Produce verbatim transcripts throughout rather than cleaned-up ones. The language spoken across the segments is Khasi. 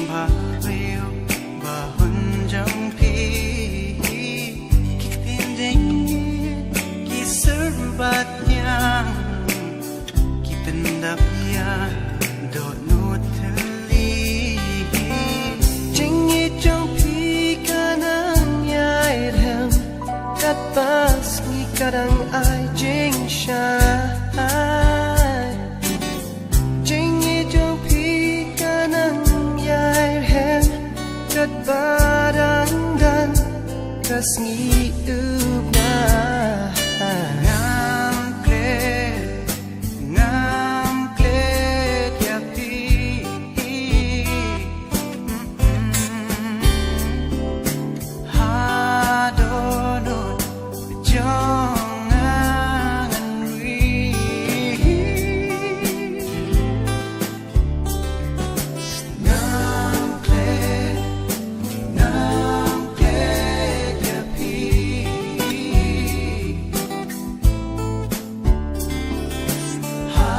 Ba riew ba hun jong phi, ki ktien jingngeit ki sur bad kiang, ki pyndap ïa dohnud thylli. Jingngeit jong phi ka nang ïai rhem, katba sngi ka dang ai jingshai. Jingngeit jong phi ka nang ïai rhem, katba dang don ka sngi u bnai. Ngam klet, ngam klet ïa phi. Ha dohnud jong nga ngan ri. Ngam klet, ngam klet ïa phi. Ha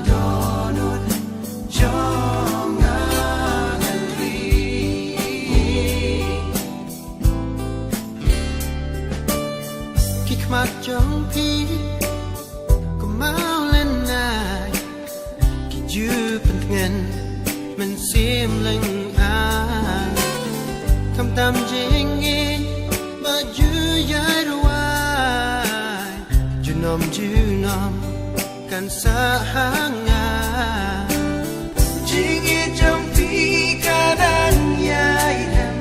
dohnud jong nga ngan ri. Ki khmat jong phi kumau lyngngai, ki ju pyntngen mynsiem lyngngai. Khamtam jingngeit ba ju ïai rwai, junom junom kan sah ha nga. Jingngeit jong phi ka dang ïai rhem,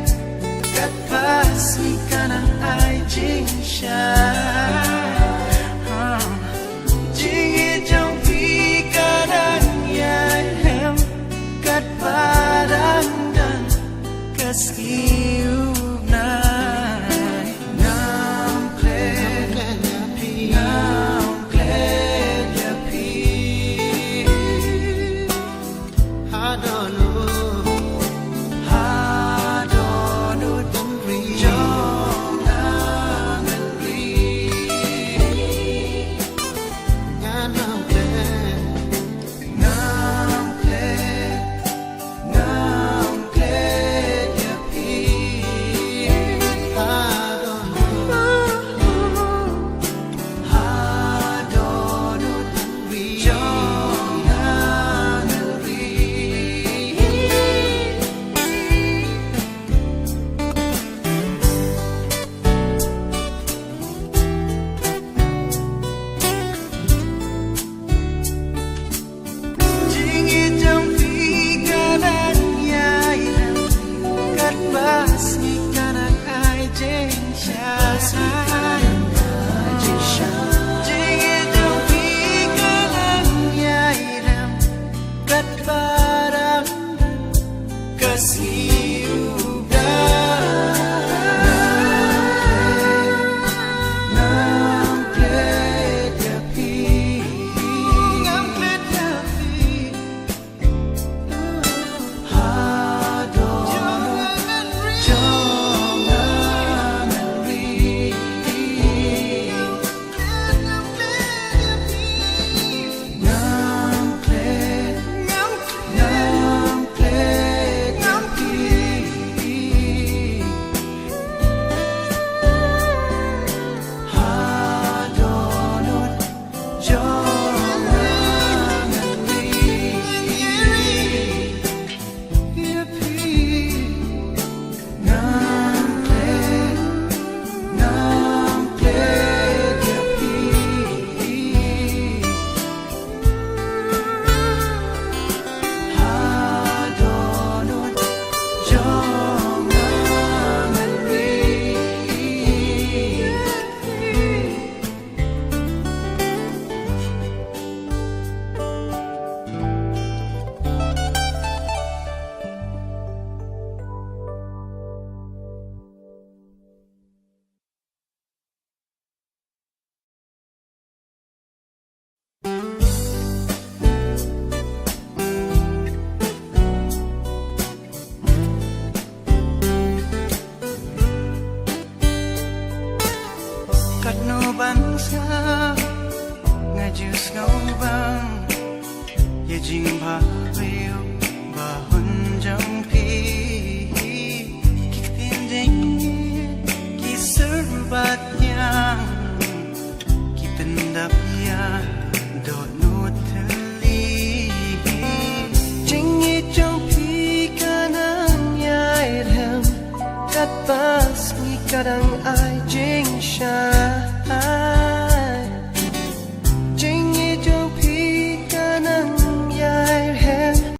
katba sngi ka nang ai jingshai. Jingngeit jong phi ka dang ïai rhem, katba dang don ka sngi u bnai. Ngam klet ïa phi, ngam klet ïa phi. Ha dohnud, ha dohnud jong nga ngan ri. Ngam klet, ngam klet, ngam klet ïa phi. Ha dohnud, ha dohnud jong nga ngan ri. Jingngeit jong phi ka dang ïai rhem, katba sngi ka nang ai jingshai. Jingngeit jong phi ka dang ïai rhem, katba dang don ka sngi